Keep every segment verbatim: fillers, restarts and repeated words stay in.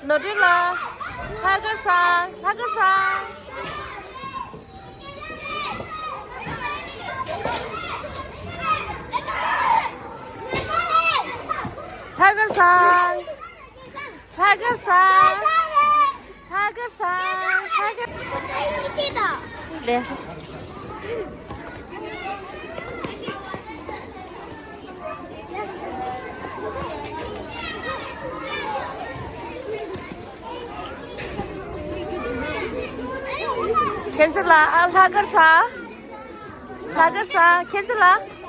ནོར་སྒྲོན་ལགས། ལྷག་དཀར་སར། ལྷག་དཀར་སར། ལྷག་དཀར་སར། ལྷག་དཀར་སར། ལྷག་དཀར་སར། ལྷག་དཀར། ལེ། ཁྱེད་ཚོ་ལ་ཨ་ལྷག་དཀར་སར། ལྷག་དཀར་སར། ཁྱེད་ཚོ་ལ།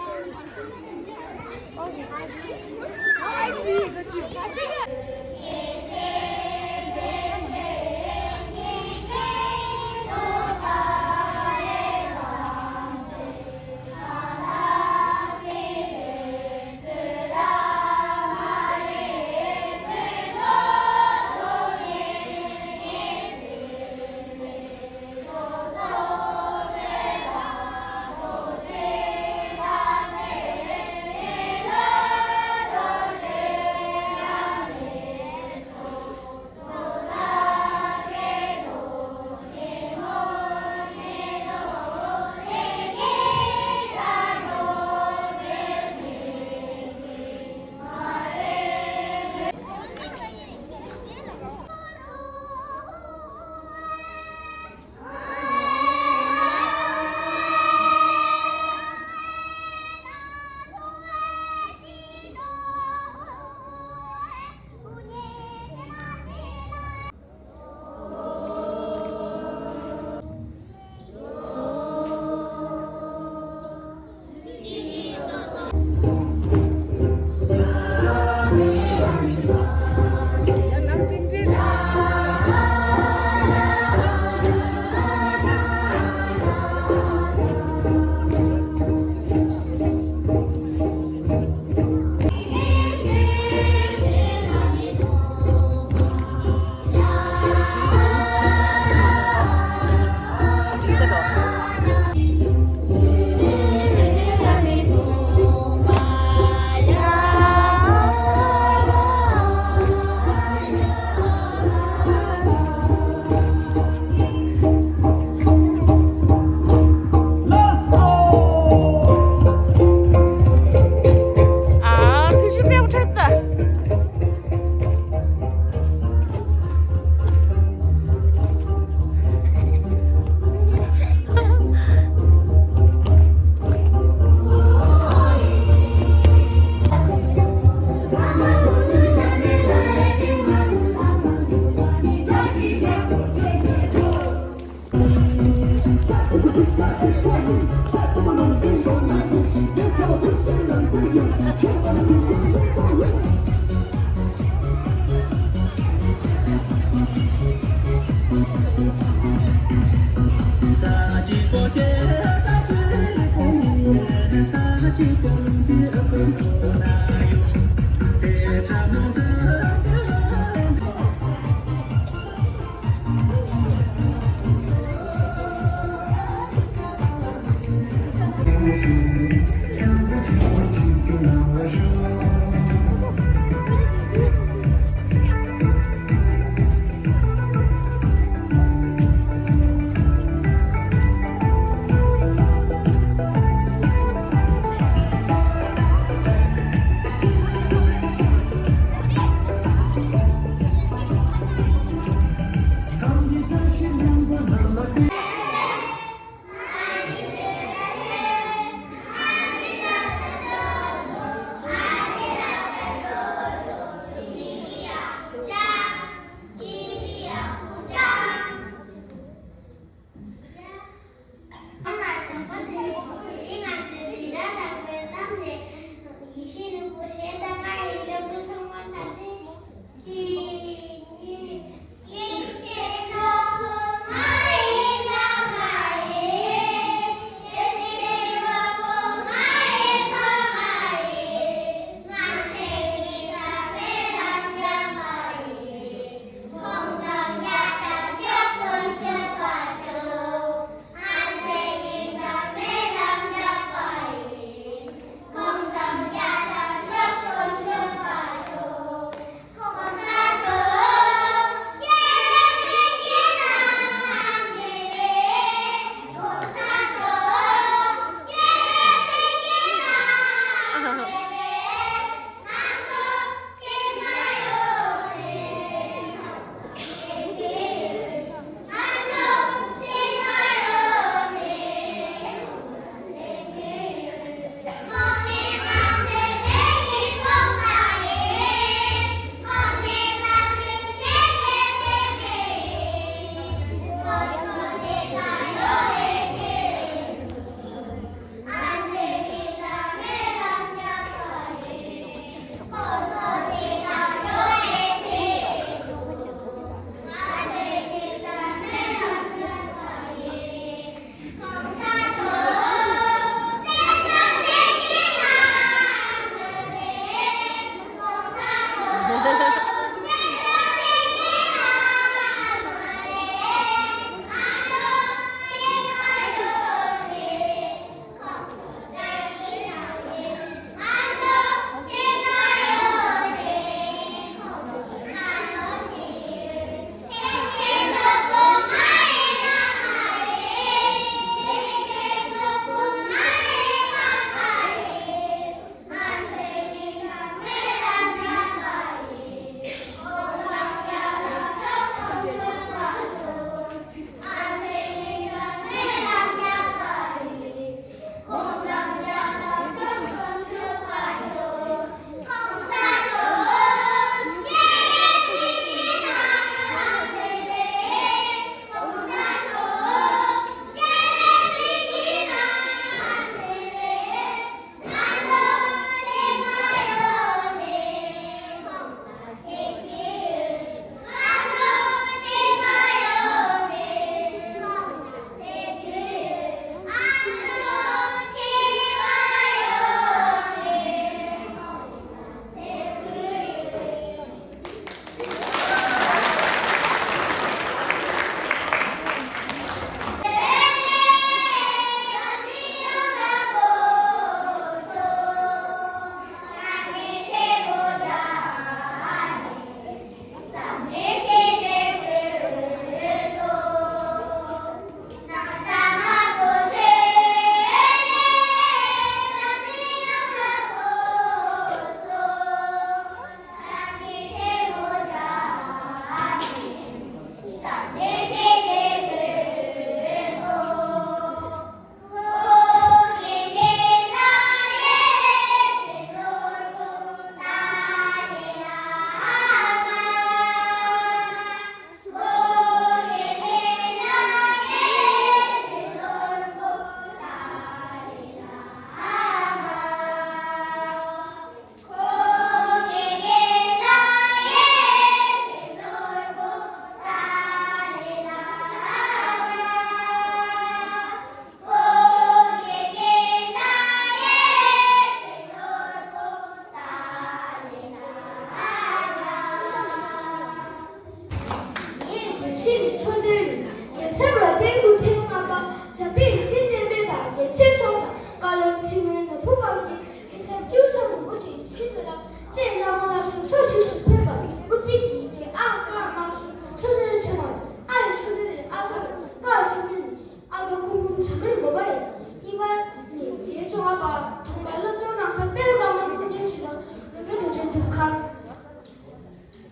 ཨ། ཕི་ཤུ་པེ་ཕྲེད་ད། ཞིག་ཤིན་ཏུ་ལ་ཅེས་བླ་མ་ལ་ཞུ་ཆོས་ཞིག་ཞུ་ཕེབས་པ་དབུ་ཅན་གྱིས་ཀྱེ་ཨ་ཀ་མ་ཞུ་ཆོས་ཟེར་ཆེ་བ་ཨ་ཡི་ཆོས་ནི་ཨ་ཏོ་ཀ་ཆོས་ནི་ཨ་ཏོ་ཀུན་ཀུན་བྱ་མིར་འགོད་པ་རེད། གཉིས་པ་ནི་རྗེ་ཅོ་ཨ་པ་ཐོག་མར་སློབ་སྦྱོང་གནང་ས་དཔལ་ཀ་མ་ཀུན་མཁྱེན་ཞིག་དང་རོལ་པའི་རྡོ་རྗེ་དུར་ཁང་།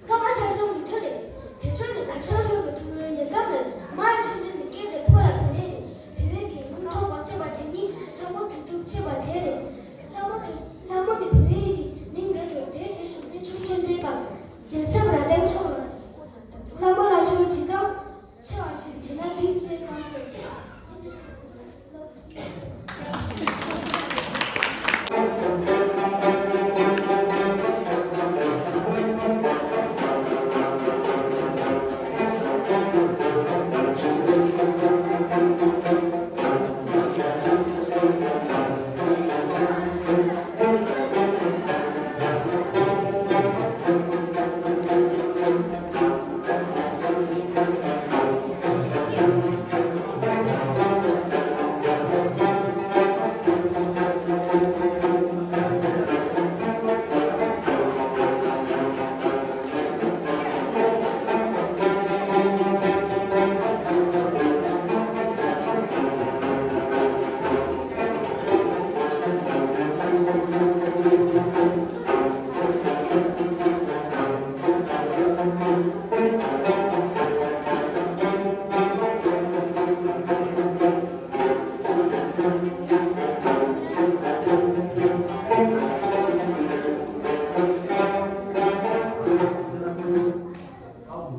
ཀ་མ་ཤར་ཕྱོགས་ཀྱི་ཐོད་རེད། དེ་ཕྱོགས་ནི་བོད་ཤར་ཕྱོགས་ཀྱི་ཐུ་མིའི་ཉེ་འགྲམ་མོད། མ་ཡི་ཆུ་འདི་ནི་སྐད་དེ་ཕོ་ལ་བོད་རེད། བོད་རིགས་ཀྱི་ལུང་ཐོག་པ་ཅེས་པ་དེ་ནི་ལྷ་མོ་དུ་དུག་ཅེས་པ་དེ་རེད། ལྷ་མོ་དེ་ལྷ་མོ་ནི་བོད་རིགས་ཀྱི་མིང་རེད་དོ། དེའི་རྗེས་སུ་མི་ཆུང་ཆེན་འདྲེས་པ་རྒྱལ་ཚབ་ར་དན་མཆོག་ལ་བླ་མ་ལ་ཆོས་ཇི་ལྟར་ཆེ་བ་ཞིག་བྱེད་ན་འདི་ཅེས་གང་ཟེར། བྱུང་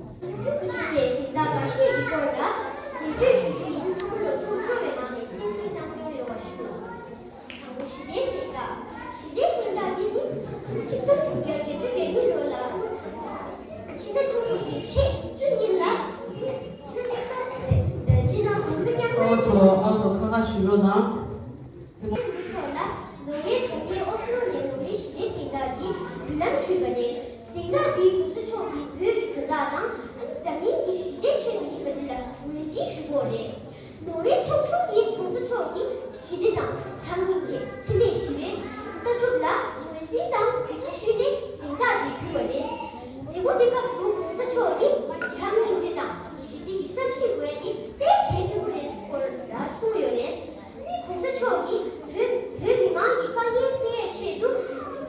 བའི་གཟེངས་རྟགས་འགའ་ཤས་ཀྱི་སྐོར་ལ་རྗེས་ཆོད་ཞུ་རྒྱུ་ཡིན། ཚང་མ་ལོ་ཚོགས་འཁྱོར་བའི་ནང་ནས་གསན་གཟིགས་གནང་མྱོང་ཡོད་པ་ཞུ། དང་པོ་ཞི་བདེའི་གཟེངས་རྟགས། ཞི་བདེའི་གཟེངས་རྟགས་དེ་ནི་ཆིག་སྟོང་དགུ་བརྒྱ་བརྒྱད་ཅུ་གྱ་གཉིས་ལོ་ལ་ཕྱི་ཟླ་བཅུ་གཉིས་ཀྱི་ཚེས་བཅུ་གཉིས་ལ་ཕྱི་ཟླ་ཆིག་སྟོང་དགུ་བརྒྱ་བརྒྱད་ཅུ་གྱ་གཉིས་ཨ་ཚོ་ཨ་ཚོ་ཁ་ཁ་ཞུ་རོགས་གནང་། ཆེན་པོ་མཆོག་ལ་ནོར་ཝེ་གྲོང་ཁྱེར་ཨོ་སི་ལོ་ནས་ནོར་ཝེ་ཞི་བདེའི་གཟེངས་རྟགས་འདི་འབུལ་ལམ་ཞུས་པ་རེད། གཟེངས་རྟགས་འདི་གོང་ས་མཆོག་གིས་བོད་ཀྱི་དོན་དག་དང་འཛམ་གླིང་གི་ཞི་བདེའི་ཆེད་དུ་ཡིན་པ་འདི་ལ་ངོས་འཛིན་ཞུ་དགོས་རེད། ནོར་ཝེ་ཚོགས་ཆུང་གིས་གོང་ས་མཆོག་གི་ཞི་བདེ་དང་བྱམས་སྙིང་རྗེ་འཚེ་མེད་ཞི་བའི་ལྟ་གྲུབ་ལ་ངོས་འཛིན་དང་གུས་བརྩི་ཞུས་ནས་གཟེངས་རྟགས་འདི་ཕུལ་བ་རེད། མཛད་སྒོ་འདི་སྐབས་སུ་གོང་ས་མཆོག་གིས་བྱམས་སྙིང་རྗེ་དང་ཞི་བདེ་ཡི་བསམ་ཤེས་དགོས་ཡ་འདི་དཔེ་གལ་ཆེན་པོ་རེད་སྐོར་ལ་གསུངས་ཡོད་རེད། གོང་ས་མཆོག་གིས་བོད་བོད་མི་མང་གི་དཀའ་ངལ་སེལ་ཡའི་ཆེད་དུ་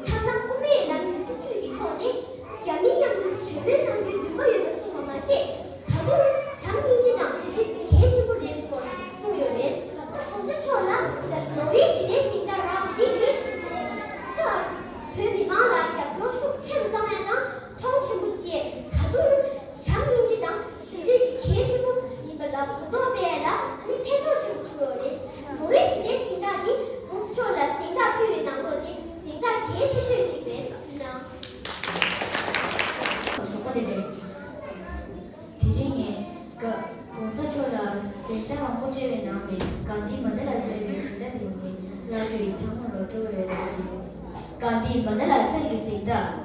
ཐ་ན་དབུ་མའི་ལམ་གྱི་སྲིད་བྱུས་ཀྱི་ཐོག་ནས་རྒྱ་མི་མཉམ་དུ་གྲོས་མོལ་གནང་རྒྱུའི་འདུན་པ་ཡོད་པ་གསུངས་པ་མ་ཟད། ད་དུང་བྱམས་སྙིང་རྗེ་དང་ཞི་བདེ་གལ་ཆེན་པོ་རེད་སྐོར་གསུངས་ཡོད་རེད། ད་གོང་ས་མཆོག་ལ་ནོར་ཝེ་ཞི་བདེའི་གཟེངས་རྟགས་རག་པ་འདི་ནི་ད་བོད་མི་མང་ལ་རྒྱབ་སྐྱོར་ཤུགས་ཆེ་རུ་བཏང་ཡ་དང་མཐོང་ཆེན་པོ་བྱས། ད་དུང་བྱམས་སྙིང་རྗེ་དང་ཞི་བདེ་འདི་གལ་ཆེན་པོ་ཡིན་པ་ལ་གོ་རྟོགས་སྤེལ་ཡ་ལ་ནི་ཕན་ཐོགས་ཆེན་པོ་བྱུང་ཡོད་རེད། ནོར་ཝེ་ཞི་བདེའི་གཟེངས་རྟགས་འདི་གོང་ས་མཆོག་ལ་གཟེངས་རྟགས་ཕུལ་བའི་ནང་ལོགས་ནས་གཟེངས་རྟགས་གལ་ཆེ་ཤོས་ཤིག་རེད་ཟེར་གྱི་ན། ཞོགས་པ་དེ་རེད། དེ་རིང་ངས་ཀ་གོང་ས་མཆོག་ལ་གཟེངས་རྟགས་དབང་པོ་སྤྲད་པའི་ནང་ནས་གྷན་དྷི་མན་ཌ་ལ་ཟེར་བའི་གཟེངས་རྟགས་དེ་ངས་ལབ་དུས་ཚང་མ་ལོ་སྤྲོ་བའི་ཚོགས་ཡིན། གྷན་དྷི་མན་ཌ་ལ་གཟེངས་རྟགས་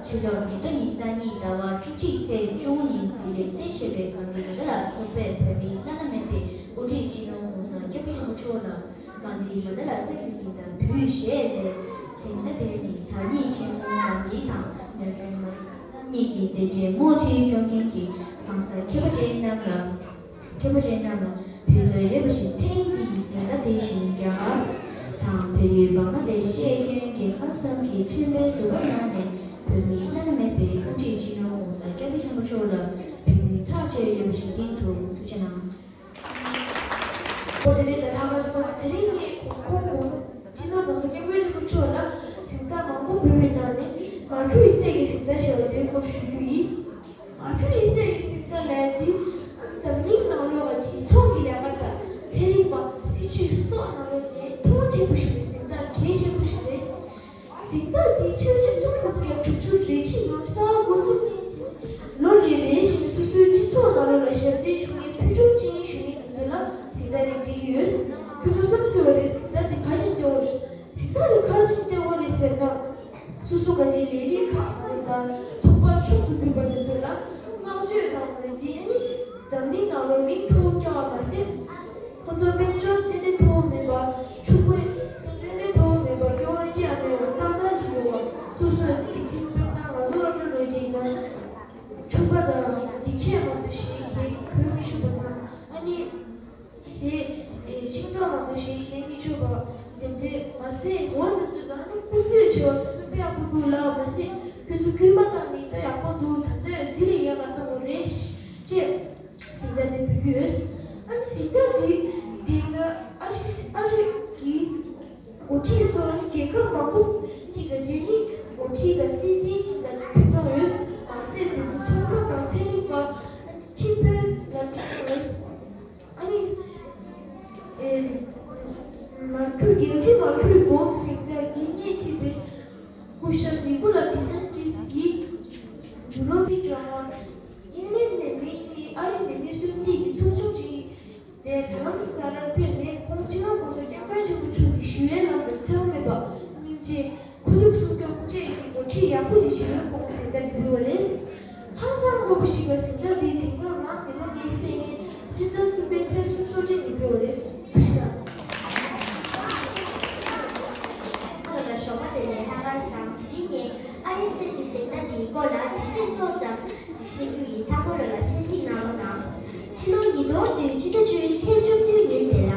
ཕྱི་ལོ་ཉིས་སྟོང་ཉི་ཤུ་རྩ་གཉིས་ཟླ་བ་བཅུ་གཅིག་ཚེས་བཅུ་དགུ་ཉིན་ལྡི་ལིར་རྟེན་གཞི་བྱས་པའི་གྷན་དྷི་མན་ཌ་ལ་ཚོགས་པས་བོད་མིའི་བླ་ན་མེད་པའི་དབུ་ཁྲིད་སྤྱི་ནོར་༸གོང་ས་༸སྐྱབས་མགོན་ཆེན་པོ་མཆོག་ལ་གྷན་དྷི་མན་ཌ་ལ་གཟེངས་རྟགས་གཟེངས་རྟགས་ཕུལ་ཞེས་མཛད། གཟེངས་རྟགས་དེ་ནི་དར་ཉིན་ཆེན་མོ་གྷན་དྷི་དང་ནེལ་སོན་མན་ཌེ་ལ་གཉིས་ཀྱི་མཛད་རྗེས་མུ་མཐུད་སྐྱོང་མཁན་གྱི་གང་ཟག་མཁས་པ་ཅན་རྣམས་ལ། མཁས་པ་ཅན་རྣམས་ལ་ཕུལ་སྲོལ་ཡོད་པ་བཞིན་ཐེངས་འདིའི་གཟེངས་རྟགས་དེ་བཞིན་རྒྱ་གར་དང་བལ་ཡུལ་བང་ལ་དེ་ཤི་ཡ་ཁྱོན་གྱི་ལྷག་བསམ་གྱི་མཆོད་མེ་ཟུར་པ་གནང་ནས་བོད་མིའི་བླ་ན་མེད་པའི་དབུ་ཁྲིད་སྤྱི་ནོར་༸གོང་ས་༸སྐྱབས་མགོན་ཆེན་པོ་མཆོག་ལ་ཕུལ་མུས་ཐག་ཆོད་ཡོད་པ་ཞིག་སྟེང་དུ་ཐུགས་རྗེ་གནང་། ཨོ་དེ་ནས་ད་ལྷག་པར་སོང་དེ་རིང་ངས་ཁོང་༸གོང་ས་སྤྱི་ནོར་༸གོང་ས་༸སྐྱབས་མགོན་ཆེན་པོ་མཆོག་ལ་གཟེངས་རྟགས་མང་པོ་ཕུལ་བའི་ནང་ནས་མར་ཁུ་ཡི་སྲས་ཀྱི་གཟེངས་རྟགས་ཞེས་པ་དེའི་སྐོར་ཞུ་རྒྱུ་ཡིན། མར་ཁུ་ཡི་སྲས་ཀྱི་གཟེངས་རྟགས་ལབ་ཡ་དེ་འཛམ་གླིང་ནང་ལོགས་ཀྱི་སྤྱི་ཚོགས་ཀྱི་ལས་ཀ་དང་ཚན་རིག་པ་སྲིད་བྱུས་སོགས་ནང་ལོགས་ནས་མཐོང་ཆེན་པོ་ཞིག་གི་གཟེངས་རྟགས་གལ་ཆེན་པོ་ཞིག་རེད། གཟེངས་རྟགས་འདི་ཕྱི་ལོ་ཆིག་སྟོང་དགུ་བརྒྱ་དྲུག་ཅུ་རེ་གཅིག་ལོར་གསར་འགོ་བཙུགས་ནས་ལོ་རེ་རེ་བཞིན་སོ་སོའི་སྤྱི་ཚོགས་ནང་ལོགས་ལ་ཞབས་འདེགས་ཞུ་མཁན་ཕུལ་བྱུང་ཅན་ཞུ་མཁན་དེ་ཚོ་ལ་གཟེངས་རྟགས་འདི་སྤྲད་ཀྱི་ཡོད། ཁྱོད་ཚོ་བསམ་ཚུལ་བ་རེད། གཟེངས་རྟགས་འདི་ག་བཞིན་སྤྲད་དགོས་རེད། གཟེངས་རྟགས་འདི་ག་བཞིན་སྤྲད་དགོས་རེད་ཟེར་ན། སོ་སོ་ག་ཅིག་ལས་རིགས་ཁག་དང་ཚོགས་པ་མཆོག་ཏུ་གྱུར་པ་དེ་ཚོ་ལ་བསྔགས་བརྗོད་དང་ངོས་འཛིན་ནི་འཛམ་གླིང་ནང་ལོ་མིང་མཐོ་བོ་བཀྱག་པ་མ་ཟད། ཁོ་ཚོ་དཔལ་འབྱོར་ཏན་ཏན་མཐོ་བོ་མེད་པ། ཕྱུག་པོའི་དཔལ་འབྱོར་ཏན་ཏན་མཐོ་བོ་མེད་པ། སྐྱོ་བོའི་སྐྱེ་ཡང་མེད་པ་ཏག་ཏག་ཅིག་ཡོད་པ། སོ་ ཞོར་དུ་དཔེ་ཡག་པོ་འདུག་ལབ་མ་ཟད། ཁྱོད་ཚོ་སྐུལ་མ་བཏང་ནས་ད་ཡག་པོ་འདུག་ད་ལྟ་འདི་ལས་ཡག་ག་བཏང་དགོས་རེད་ཅེས་གཟེངས་རྟགས་དེ་ཕུལ་གྱི་ཡོད། ཨ་ནི་གཟེངས་རྟགས་འདི་དེ་སྔ་ཨ་རི་ཨ་རི་གི་འགོ་ཁྲིད་སོགས་རྒྱལ་ཁབ་མང་པོ་ཅིག་གི་རྗེས་ནི་འགོ་ཁྲིད་དང་སྲིད་འཛིན་ལ་ཕུལ་གནང་ཡོད། མ་ཟད་དེ་ཚོ་ཚོང་པ་དང་ཚན་རིག་པ་ཆེན་པོ་ལ་ཕུལ་གནང་ཡོད། ཨ་ནི། ཨེ། མར་ཁུར་རྒྱལ་སྤྱིའི་མར་ཁུར་གོང་གཟེངས་རྟགས་ཀྱིས་སྣེ་ཁྲིད་པའི་སྐུ་ཞབས་ནི་ཀོ་ལ་ཌི་སན་ཏིས་ཀྱིས་ཡུ་རོབ་ཀྱི་ལྗོངས་ཨིང་ལན་ནས་མི་གཉིས་ཨ་རི་ནས་མི་གསུམ་བཅས་ཀྱི་ཚོགས་ཆུང་ཞིག་དེ་བོད་ལམ་སི་ཏཱ་ར་སྤེལ་ནས་ཁོང་སྤྱི་ནོར་༸གོང་ས་༸སྐྱབས་མགོན་ཆེན་པོ་མཆོག་གི་ཞི་བའི་ལམ་དུ་འཚེ་བ་མེད་པ་སྙིང་རྗེ། ཁོར་ཡུག་སྲུང་སྐྱོབ་བཅས་ཀྱི་འགོ་ཁྲིད་ཡག་པོ་ཞིག་བྱེད་པར་ཁོང་གཟེངས་རྟགས་འདི་ཕུལ་བ་རེད། ཧང་སང་དགོས་པ་ཞིག་ལ་གཟེངས་རྟགས་འདི་དེ་སྔ་རང་དེ་ལོ་ནས་སེང་གེ་སྤྱི་ཟླ་གསུམ་པའི་ཚེས་གསུམ་ཞོགས་ཀྱི་ཉིན་ཕུལ་བ་རེད། ཕུལ་ཤག་ཨ་ལ་ལ་ཞོགས་པ་དེ་ནས་ལྷག་དཀར་བཟང་དེ་རིང་ངས་ཨ་རིའི་གསེར་གྱི་གཟེངས་རྟགས་འདིའི་སྐོར་ལ་འགྲེལ་བཤད་ཏོག་ཙམ་ཅིག་བཤད་རྒྱུ་ཡིན། ཚང་མ་ལོ་ལ་གསན་གཟིགས་གནང་རོགས་གནང་། ཕྱི་ལོ་ཉིས་སྟོང་བདུན་སྤྱི་ཟླ་བཅུའི་ཚེས་བཅུ་བདུན་ཉིན་དེ་ལ།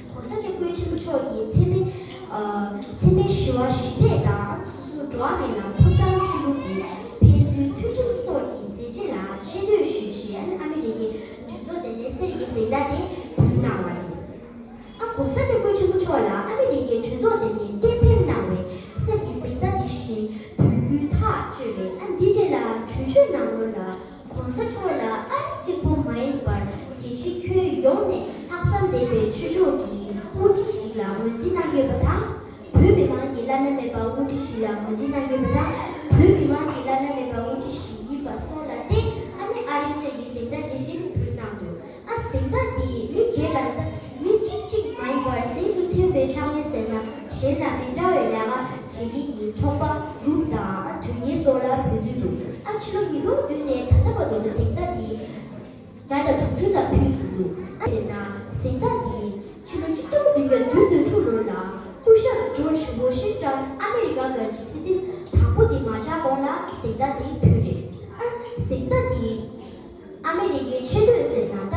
༸གོང་ས་༸སྐྱབས་མགོན་ཆེན་པོ་མཆོག་གིས་འཚེ་མེད། ཨ། འཚེ་མེད་ཞི་བ་ཞི་བདེ་དང་སོ་སོའི་འགྲོ་བ་མིའི་ནང་ཐོབ་ཐང་ཆོས་ལུགས་ཀྱི་ཕན་ཚུན་མཐུན་སྒྲིལ་སོགས་ཀྱི་མཛད་རྗེས་ལ་ཆེ་བསྟོད་ཞུ་ཆེད་ཨ་མི་རི་ཀའི་གྲོས་ཚོགས་དེ་ནས་གསེར་གྱི་གཟེངས་རྟགས་དེ་ཕུལ་གནང་བ་རེད། ཨ། ༸གོང་ས་༸སྐྱབས་མགོན་ཆེན་པོ་མཆོག་ལ་ཨ་མི་རི་ཀའི་གྲོས་ཚོགས་དེ་ནས་གཏན་འབེབས་གནང་བའི་གསེར་གྱི་གཟེངས་རྟགས་དེ་བཞིན་ཕུལ་རྒྱུའི་ཐག་བཅད་པས། ཨ། འདིའི་རྗེས་ལ་གྲོས་ཆོད་གནང་ལོ་ལ། ༸གོང་ས་མཆོག་ལ་ཨ་རི་གཅིག་པུ་མ་ཡིན་པར་རྒྱལ་སྤྱིའི་ཁྱོན་ཡོངས་ནས་ལྷག་བསམ་ལྡན་པའི་ཆོས་ཕྱོགས་ཀྱི་དབུ་ཁྲིད་ཞིག་ལ་ངོས་འཛིན་གནང་ཡོད་པ་དང་། བོད་མི་མང་གི་བླ་ན་མེད་པ་དབུ་ཁྲིད་ཞིག་ལ་ངོས་འཛིན་གནང་ཡོད་པ་དང་། བོད་མི་མང་གི་བླ་ན་མེད་པ་དབུ་ཁྲིད་ཞིག་ཡིན་པ་སོགས་ལ་བརྟེན་ཨ་ནི་ཨ་རིའི་གསེར་གྱི་གཟེངས་རྟགས་འདི་བཞིན་ཕུལ་གནང་འདུག་ཨ། གཟེངས་རྟགས་འདི་མི་སྒེར་ལ་ད་མི་གཅིག་གཅིག་མ་ཡིན་པར་གཟེངས་སུ་ཐོན་པའི་ཕྱག་ལས་ཟེར་ན་གཞན་དང་མི་འདྲ་བའི་ལས་ཀ་བྱེད་མཁན་གྱི་ཚོགས་པ་གུ་རུབ་དང་དོན་གཉེར་སོགས་ལ་འབུལ་ཚུལ་འདུག་ཨ། ཕྱི་ལོ་ཉིས་སྟོང་བདུན་ནས་ད་ལྟ་བར་དུ་གཟེངས་རྟགས་འདི་བརྒྱ་དང་དྲུག་ཅུ་ཙམ་ཕུལ་ཟིན་འདུག་ཨ། ཟེར་ན་གཟེངས་རྟགས་འདི་ཕྱི་ལོ་ཆིག་སྟོང་བདུན་བརྒྱ་བདུན་ཅུ་དོན་དྲུག་ལོ་ལ་སྐུ་ཞབས་ཇོརྗ་ཝོ་ཤིང་ཊོན་ཨ་མེ་རི་ཀ་གི་སྲིད་འཛིན་དང་པོ་དེ་མ་ཆགས་གོང་ལ་གཟེངས་རྟགས་འདི་ཕུལ་རེད། ཨ། གཟེངས་རྟགས་འདི། ཨ་མེ་རི་ཀའི་ཆེ་བསྟོད་ཟེར་ན་ད།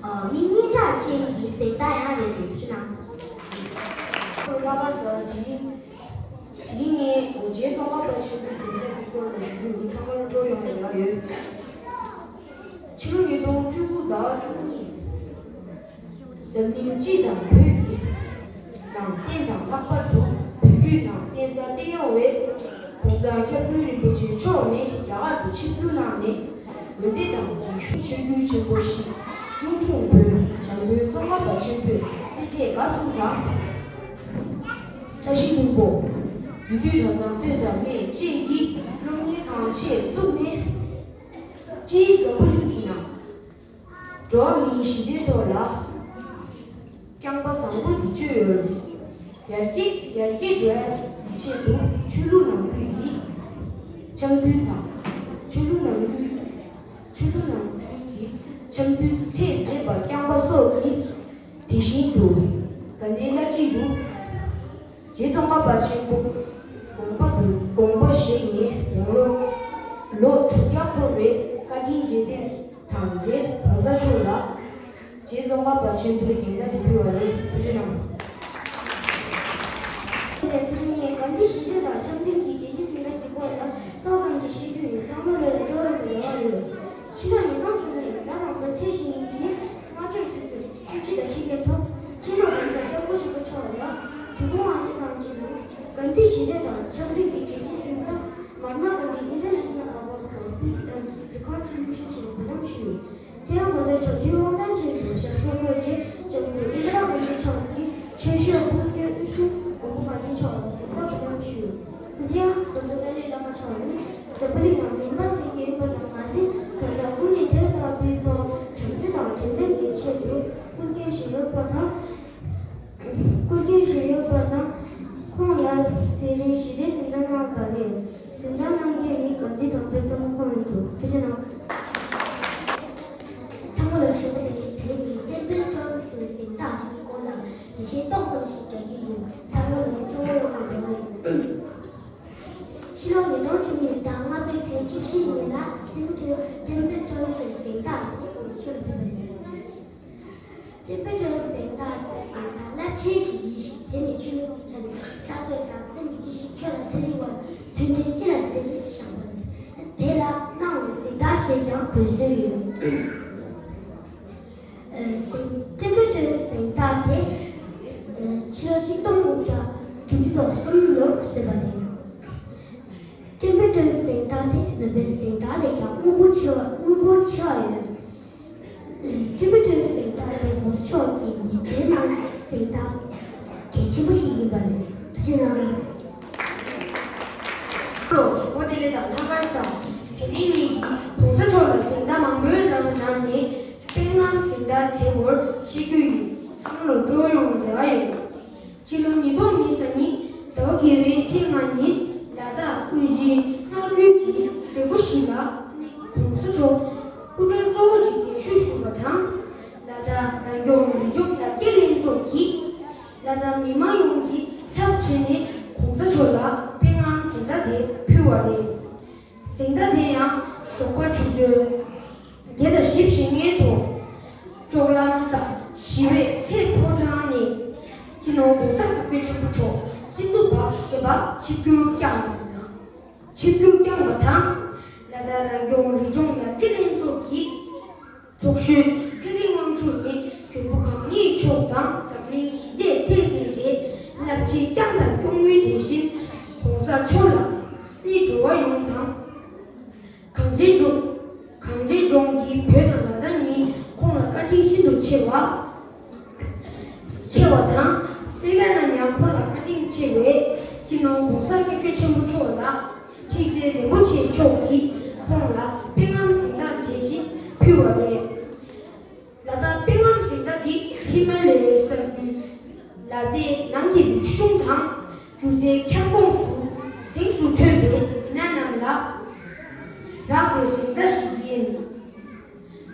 ཨ། མི་སྙན་གྲགས་ཅན་གྱི་གཟེངས་རྟགས་ཡང་རེད་འདུག་ཅེ་ན། ལྷག་པར་དུ་དེ་རིང་དེ་རིང་ངས་རྗེ་ཙོང་ཁ་པ་ཆེན་པོའི་གཟེངས་རྟགས་ཀྱི་སྐོར་ལ་ཞུ་རྒྱུ་ཡིན། ཚང་མ་ལ་སྤྲོ་ཡོང་བའི་རེ་བ་ཡོད། ཕྱི་ལོ་ཉིས་སྟོང་བཅུ་དགུ་ཟླ་བ་བཅུ་གཉིས། འཛམ་གླིང་སྤྱི་དང་བོད་ཀྱི་ནང་བསྟན་དང་ལྷག་པར་དུ་བོད་བརྒྱུད་ནང་བསྟན་གསར་བརྟན་ཡོང་བའི་གོང་ས་སྐྱབས་མགོན་རིན་པོ་ཆེ་མཆོག་ནས་རྒྱ་གར་དུ་ཆིབས་བསྒྱུར་གནང་ནས་དགོན་སྡེ་དང་རྒྱུན་ཞུགས་ཆོས་བརྒྱུད་ཆེན་པོ་བཞི། གཡུང་དྲུང་བོན། འཇམ་མགོན་ཙོང་ཁ་པ་ཆེན་པོས་སྲིད་འབྲས་དགའ་གསུམ་དང་། བཀྲ་ཤིས་ལྷུན་པོ། རྒྱུད་སྟོད་གྲྭ་ཚང་སྟོད་འཐབ་སྨད་བཅས་ཀྱི་སློབ་གཉེར་ཁང་ཆེད་བཙུགས་ནས། སྤྱིའི་འཛམ་བུ་གླིང་གི་ནང་འགྲོ་བ་མིའི་ཞི་བདེའི་ཐོག་ལ་རྐྱང་པ་བཟང་པོ་འདི་བཅོས་ཡོད། ཡར་རྒྱས་ཡར་རྒྱས་འགྲོ་ཡ་གི་ཆེད་དུ་ཆོས་ལུགས་ནང་ཁུལ་གྱི་འཆམ་མཐུན་དང་། ཆོས་ལུགས་ནང་ཁུལ་ཆོས་ལུགས་ནང་ཁུལ་གྱི་འཆམ་མཐུན་ཐད་མཛད་པ་རྐྱང་པ་སོགས་ཀྱི་དེ་བཞིན་དུ་དགའ་ལྡན་བླ་སྤྱི་དུ། རྗེ་ཙོང་ཁ་པ་ཆེན་པོ་དགོངས་པ་དུ་དགོངས་པ་བཞེས་ནས་དགུང་ལོ་ལོ་དྲུག་བརྒྱ་འཁོར་བའི་བཀའ་དྲིན་རྗེས་དྲན་དང་འབྲེལ་༸གོང་ས་མཆོག་ལ་རྗེ་ཙོང་ཁ་པ་ཆེན་པོའི་གཟེངས་རྟགས་འདི་ཕུལ་བ་རེད། ཐུགས་རྗེ་གནང་། དེ་ནས་དགའ་ལྡན་ཞི་བདེ་དང་འཆམ་མཐུན་གྱི་རྒྱལ་སྤྱིའི་གཟེངས་རྟགས་ཀྱི་སྐོར་ལ་ཏོག་ཙམ་ཅིག་བཤད་རྒྱུ་ཡིན། ཚང་མ་ལོ་ལ་སྤྲོ་བའི་རེ་བ་ཡོད། ཕྱི་ལོ་ཉིས་སྟོང་བཅུ་གཉིས་ཟླ་དང་པོའི་ཚེས་བཞི་ཉིན་གྱི་སྔ་དྲོའི་ཆུ་ཚོད་བཅུ་གཅིག་དང་ཕྱེད་ཀའི་ཐོག་སྤྱི་ནོར་༸གོང་ས་༸སྐྱབས་མགོན་ཆེན་པོ་མཆོག་ལ་དུས་འཁོར་དབང་ཆེན་དང་བཅས་པའི་གྷན་དྷི་ཞི་བདེ་དང་འཆམ་མཐུན་གྱི་རྒྱལ་སྤྱིའི་གཟེངས་རྟགས་Mahatma Gandhi International Award for Peace and Reconciliation ཞེས་འབུལ་ལམ་ཞུས། དེ་ཡང་༸གོང་ས་མཆོག་དུས་དབང་ཐང་ཅན་དུ་ཞབས་སོར་བཀོད་རྗེས་ལྕམ་སྐུ་ཨིནྡྲ་གྷན་དྷི་མཆོག་གིས་ཆོས་ཞབས་དབུ་བརྙེས་དབུ་ཆེན་མགོན་པོ་གྷན་དྷི་མཆོག་ལ་གཟེངས་རྟགས་འབུལ་ལམ་ཞུས། དེ་ཡང་༸གོང་ས་ཏཱ་ལའི་བླ་མ་མཆོག་ནི་འཛམ་བུ་གླིང་ནང་མུན་པ་སེལ་མཁན་ཡིན་པ་ཙམ་མ་ཟད། ད་ལྟ་དངོས་གནས་དེ་ལྟ་བུའི་ཐོག་བྱམས་བརྩེ་དང་འབྲེལ་ལྡན་གྱི་ཆེད་དུ་སྐུ་སྐྱོན་བཞེས་ཡོད་པ་དང་། སྐུ་སྐྱོན་བཞེས་ཡོད་པ་དང་། ཁོང་ལ་དེ་རིང་ཞི་བདེའི་གཟེངས་རྟགས་གནང་བ་རེད། གཟེངས་རྟགས་གནང་མཁན་ནི་གྷན་དྷི་དམ་པའི་བཙུན་མོ་ཁོང་ཡིན་འདུག་ཐུགས་རྗེ་གནང་། ཚང་མ་ལ་ཞུ་བ་དེ་ནི་དེ་རིང་གི་ཊེམ་པལ་ཊོན་ཟེར་བའི་གཟེངས་རྟགས་ཤིག་སྐོར་ལ་འགྲེལ་བཤད་ཏོག་ཙམ་ཞིག་རྒྱག་རྒྱུ་ཡིན། ཚང་མ་ལ་སྤྲོ་བོ་ཡོང་བའི་རེ་བ་ཡོད། ཕྱི་ལོ་ཉིས་སྟོང་བཅུ་གཉིས་ཟླ་ལྔ་པའི་ཚེས་བཅུ་བཞི་ཉིན་ལ་སིང་ག་པུར་ཊེམ་པལ་ཊོན་ཟེར་བའི་གཟེངས་རྟགས་དེ་ཁོང་ཚོས་ཕུལ་བ་རེད། ཊེམ་པལ་ཊོན་ཟེར་བའི་གཟེངས་རྟགས་རླབས་ཆེན་ཞིག་ཡིན་ཞིང་། དེ་ནི་ཆོས་ལུགས་ཀྱི་ཆ་ནས་གསར་གཏོད་དང་སེམས་ཀྱི་སྤྱི་བཤིག་ཁྱོད་ལ་ཚན་རིག་ ལོར་བཟོས་པ་རེད། སྤྲིན་པའི་སྒྲོན་གཟེངས་རྟགས་དེ་ནང་པའི་གཟེངས་རྟགས་ལས་ཀྱང་དངོས་པོ་ཆེ་བ་དངོས་པོ་ཆེ་བ་ཡོད། སྤྲིན་པའི་སྒྲོན་གཟེངས་རྟགས་དེ་གོང་ས་མཆོག་གི་མི་ཚེའི་ནང་གཟེངས་རྟགས་གལ་ཆེན་པོ་ཞིག་ཡིན་པ་རེད། ཐུགས་རྗེ་གནང་། ལོ་ཞོགས་པ་བདེ་ལེགས་དང་ལྷག་དཀར་བཟང་། དེ་རིང་ངེད་ཀྱིས་གོང་ས་མཆོག་ལ་གཟེངས་རྟགས་མང་པོའི་ནང་ནས་དཔལ་རྔམ་གཟེངས་རྟགས་དེའི་སྐོར་བཤད་རྒྱུ་ཡིན། ཚང་མ་ལོ་སྤྲོ་ཡོང་བའི་རེ་བ་ཡོད། ཕྱི་ལོ་ཉིས་སྟོང་ཉི་ཤུ་རྩ་གཉིས་ཟླ་བ་བརྒྱད་པའི་ཚེས་ལྔ་ཉིན་ལ་དྭགས་དབུས་སྤྱི་མངའ་ཁུལ་གྱི་མཛད་སྒོ་ཞིག་ལ་གོང་ས་མཆོག་སྐུ་མགྲོན་གཙོ་བོ་ཞིག་གདན་ཞུ་ཞུས་པ་དང་། ལ་དྭགས་རང་སྐྱོང་རི་ལྗོངས་ཡར་རྒྱས་ལྷན་ཚོགས་ཀྱིས་ལ་དྭགས་མི་མང་ཡོངས་ཀྱི་ཚབ་བྱས་ནས་གོང་ས་མཆོག་ལ་དཔལ་རྔམ་གཟེངས་རྟགས་དེ་ཕུལ་བ་རེད། གཟེངས་རྟགས་དེ་ཡང་ཞོགས་པ་ཆུ་ཚོད་བརྒྱད་དང་བཞི་བཅུ་ཞེ་ལྔའི་ཐོག་ལྕོག་ལམ་གཟའ་བཞི་པའི་ཚེ་ཕོ་བྲང་ནས་སྤྱི་ནོར་༸གོང་ས་༸སྐྱབས་མགོན་ཆེན་པོ་མཆོག་སིལ་སྡུག་བར་ཞེས་པ་ཆིབས་བསྒྱུར་བསྐྱངས་པ་དང་། ཆིབས་བསྒྱུར་བསྐྱངས་པ་དང་། ལ་དྭགས་རང་སྐྱོང་རི་ལྗོངས་ཡར་རྒྱས་ལྷན་ཚོགས་ཀྱི་ཚོགས་གཞོན་ཚེ་རིང་དབང་ཕྱུག་ནས་མགོན་པོ་གང་ཉིད་མཆོག་དང་འཛམ་གླིང་ཞི་བདེའི་ཐད་ཟིན་རེད། རླབས་ཆེའི་བསྐྱངས་དང་སྐྱོང་མུས་དེ་བཞིན་གོང་ས་མཆོག་ལ་ནི་འགྲོ་བ་ཡོངས་དང་། གངས་ཅན་ལྗོངས་གངས་ཅན་ལྗོངས་ཀྱི་བོད་དང་ལ་དྭགས་གཉིས་ཁོང་ལ་བཀའ་དྲིན་ཤིན་ཏུ་ཆེ་བ། ཆེ་བ་དང་། སེ་ག་ན་ཡང་ཁོང་ལ་བཀའ་དྲིན་ཆེ་བས་སྤྱི་ནོར་༸གོང་ས་༸སྐྱབས་མགོན་ཆེན་པོ་མཆོག་ལ་ཁྲི་བཙན་རིན་པོ་ཆེ་མཆོག་གིས་ཁོང་ལ་དཔལ་རྔམ་གཟེངས་རྟགས་དེ་བཞིན་ཕུལ་བ་རེད། ལ་དྭགས་དཔལ་རྔམ་གཟེངས་རྟགས་འདི་ཧི་མ་ལ་ཡའི་ས་ཁུལ་ལ་དྭགས་ནང་གི་རིག་གཞུང་དང་སྒྱུ་རྩལ་ཁྱབ་ཁོངས་སུ་གཟེངས་སུ་ཐོན་པའི་མི་སྣ་རྣམས་ལ་རག་དགོས་གཟེངས་རྟགས་ཤིག་ཡིན།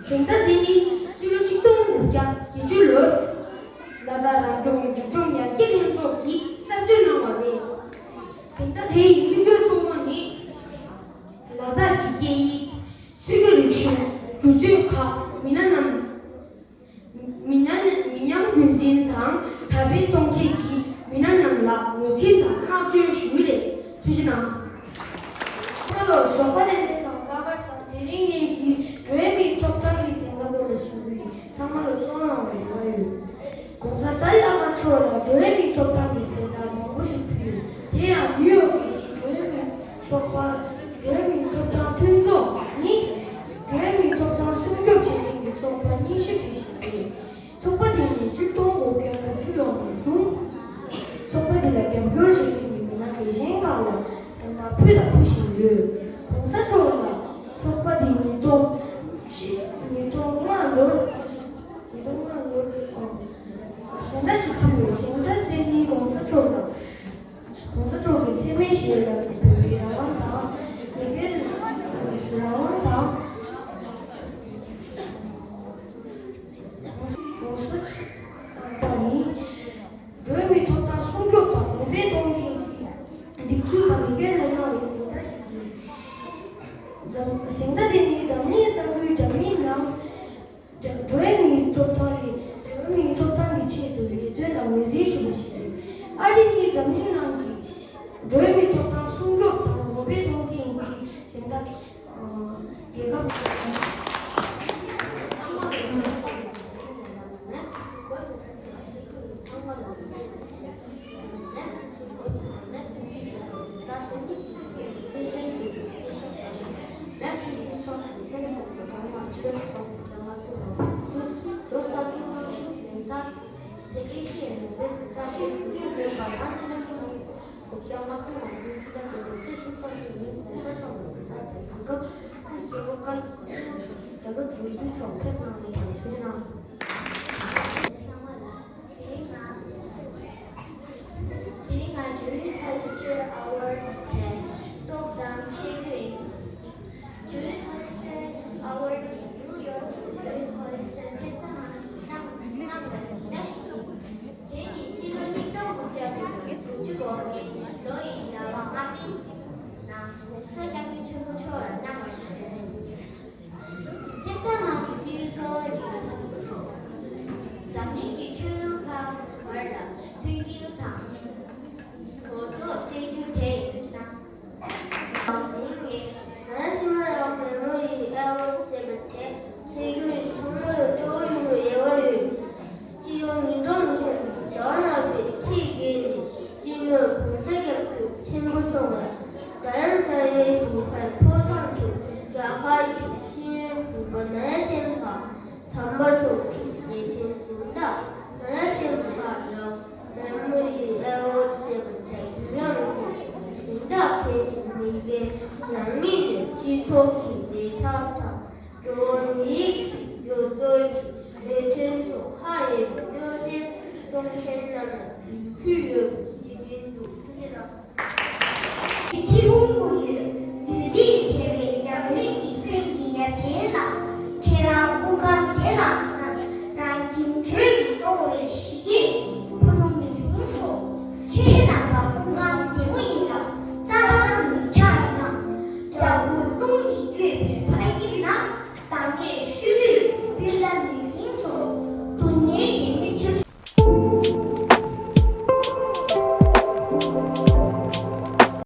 གཟེངས་རྟགས་དེ་ནི་སྤྱི་ལོ་ཆིག་སྟོང་དགུ་བརྒྱ་བརྒྱད་ཅུ་ལོར་ལ་དྭགས་རང་སྐྱོང་རི་ལྗོངས་ཡར་རྒྱས་ལྷན་ཚོགས་ཀྱིས་གསར་གཏོད་གནང་བ་རེད། གཟེངས་རྟགས་དེའི་དམིགས་ཡུལ་གཙོ་བོ་ནི་ལ་དྭགས་ཀྱི་སྐད་ཡིག་སྲོལ་རྒྱུན་རིག་གཞུང་སྒྱུ་རྩལ་ཁག་མི་སྣ་རྣམས་མི་ཉམས་མི་ཉམས་རྒྱུན་འཛིན་དང་དར་སྤེལ་གཏོང་མཁན་གྱི་མི་སྣ་རྣམས་ལ་ངོས་འཛིན་དང་བསྔགས་བརྗོད་ཞུ་རྒྱུ་རེད། ཐུགས་རྗེ་གནང་། ཁོ་ལོ་ཞོགས་པ་བདེ་ལེགས་དང་ལྷག་དཀར་བཟང་། དེ་རིང་ངེད་ཀྱིས་འགྲོ་བའི་མིའི་ཐོབ་ཐང་གི་གཟེངས་རྟགས་སྐོར་ལ་ཞུ་རྒྱུ་ཡིན། ཚང་མ་ལ་སྤྲོ་སྣང་ཡོང་བའི་རེ་བ་ཡོད། གོང་ས་ཏཱ་ལའི་བླ་མ་མཆོག་ལ་འགྲོ་བའི་མིའི་ཐོབ་ཐང་གི་གཟེངས་རྟགས་མང་པོ་ཞིག་ཕུལ་ཡོད། དེ་ཡང་ནིའུ་ཡོག་གི་གཞི་འགྲོ་བའི་མིའི་ཚོགས་པ། འགྲོ་བའི་མིའི་ཐོབ་ཐང་མཐུན་ཚོགས་ནི་འགྲོ་བའི་མིའི་ཐོབ་ཐང་སྲུང་སྐྱོབ་བྱེད་མཁན་གྱི་ཚོགས་པ་རྙིང་ཤོས་ཤིག་རེད། ཚོགས་པ་དེ་ནི་ཆིག་སྟོང་དགུ་བརྒྱ་དྲུག་ཅུ་ལོ་ནས་བཟུང་ཚོགས་པ་དེ་ལ་རྒྱབ་སྐྱོར་བྱེད་མཁན་གྱི་མི་སྣ་གལ་ཆེན་ཁག་ལ་གཟེངས་རྟགས་ཕུལ་དང་ཕུལ་བཞིན་ཡོད། གོང་ས་མཆོག་ལ་ཚོགས་པ་དེ་ཉིས་སྟོང་ཉིས་སྟོང་ལྔ་ལོར་ཉིས་སྟོང་ལྔ་ལོར་གཟེངས་རྟགས་ཤིག་ཕུལ་ཡོད། གཟེངས་རྟགས་དེ་ནི་གོང་ས་མཆོག་ལ་གོང་ས་མཆོག་གི་འཚེ་མེད་ཞི་བའི་ལམ་དུ་བོད་པའི་རང་དབང་དང་། ཡི་གེ་རང་དབང་དང་། གོང་ས་མཆོག་ནི་འགྲོ་བའི་མིའི་ཐོབ་ཐང་སྲུང་སྐྱོབ་དང་གོང་འཕེལ་གཏོང་མཁན་གྱི་སྒྲིག་འཛུགས་དང་མི་སྒེར་ལ་གནང་བའི་གཟེངས་རྟགས་ཤིག་ཡིན། འཛམ་གཟེངས་རྟགས་དེ་ནི་འཛམ་གླིང་ས་ཁུལ་འདྲ་མིན་ནང་འགྲོ་བའི་མིའི་ཐོབ་ཐང་ལས་འགྲོ་བའི་མིའི་ཐོབ་ཐང་གི་ཆེད་དུ་ལས་དོན་ལ་ངོས་འཛིན་ཞུ་བ་ཞིག་རེད། ཨ་རི་ནི་འཛམ་གླིང་ནང་གི་འགྲོ་བའི་མིའི་ཐོབ་ཐང་སྲུང་སྐྱོབ་དང་གོང་འཕེལ་གཏོང་མཁན་གྱི་གཟེངས་རྟགས་རྒྱལ་ཁབ། དེ་རིང་ང་དེ་རིང་ང་Julie Hollister Award་ལ་ཏོག་ཙམ་བཤད་རྒྱུ་ཡིན། Julie Hollister Award་ནི་ནིའུ་ཡོག་གི་Julie Hollister་ཐེབས་རྩ་ནང་གནང་གནང་བའི་གཟེངས་རྟགས་ཤིག་ཡིན། དེ་ནི་སྤྱི་ལོ་གཅིག་སྟོང་དགུ་བརྒྱ་དགུ་བཅུ་གོ་ལྔའི་ལོ་ཡི་ཟླ་བ་ལྔ་པའི་ནང་༸གོང་ས་༸སྐྱབས་མགོན་ཆེན་པོ་མཆོག་ལ་གནང་བ་ཞིག་རེད། ཐེབས་རྩ་ནང་གི་དབུའི་གཙོ་བོ་ནི་ ནང་མི་ནས་སྤྱི་ཚོགས་ཀྱི་བདེ་ཐབས་དང་། སྐྱོ་བོ་མི་རིགས་ཀྱི་སྒྱུ་རྩལ་གྱི་